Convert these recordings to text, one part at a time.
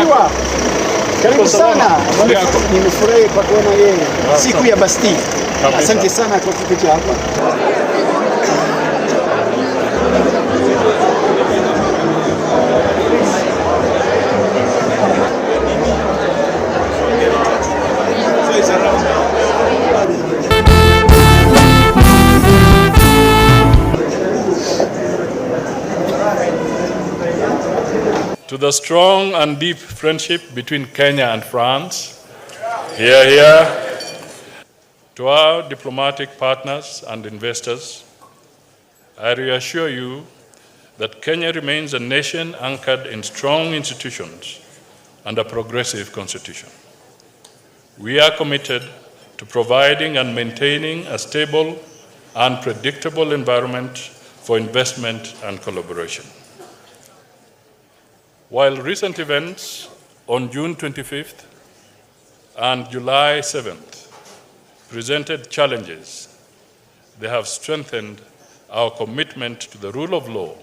Mheshimiwa, karibu sana. Nimefurahi kwa kuona yeye siku ya Bastille. Asante sana kwa kuja hapa. To the strong and deep friendship between Kenya and France, hear, hear. To our diplomatic partners and investors, I reassure you that Kenya remains a nation anchored in strong institutions and a progressive constitution. We are committed to providing and maintaining a stable and predictable environment for investment and collaboration. While recent events on June 25th and July 7th presented challenges, they have strengthened our commitment to the rule of law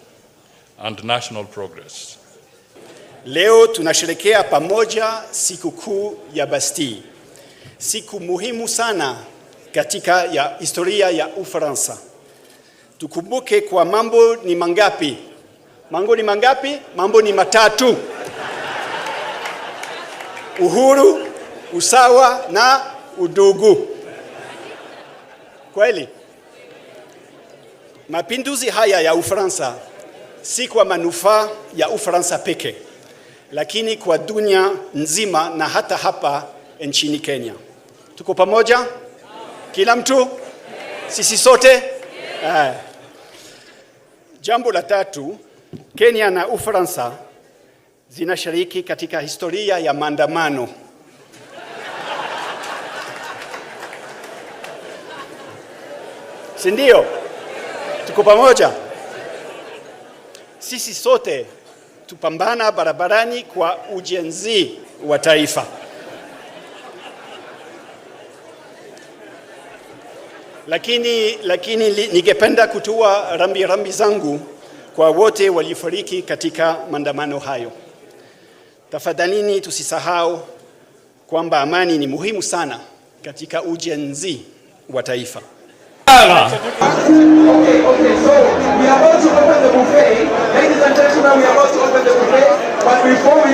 and national progress. Leo tunasherehekea pamoja sikukuu ya Bastille, siku muhimu sana katika ya historia ya Ufaransa. Tukumbuke kwa mambo ni mangapi? Mambo ni mangapi? Mambo ni matatu: uhuru, usawa na udugu. Kweli, mapinduzi haya ya Ufaransa si kwa manufaa ya Ufaransa pekee, lakini kwa dunia nzima na hata hapa nchini Kenya. Tuko pamoja? Kila mtu? Sisi sote? Eh. Jambo la tatu, Kenya na Ufaransa zinashiriki katika historia ya maandamano. Si ndio? Tuko pamoja? Sisi sote tupambana barabarani kwa ujenzi wa taifa. Lakini ningependa kutoa rambi rambi zangu kwa wote waliofariki katika maandamano hayo. Tafadhalini tusisahau kwamba amani ni muhimu sana katika ujenzi wa taifa. Okay, so we are about to open the buffet. Ladies and gentlemen, we are about to open the buffet. But before we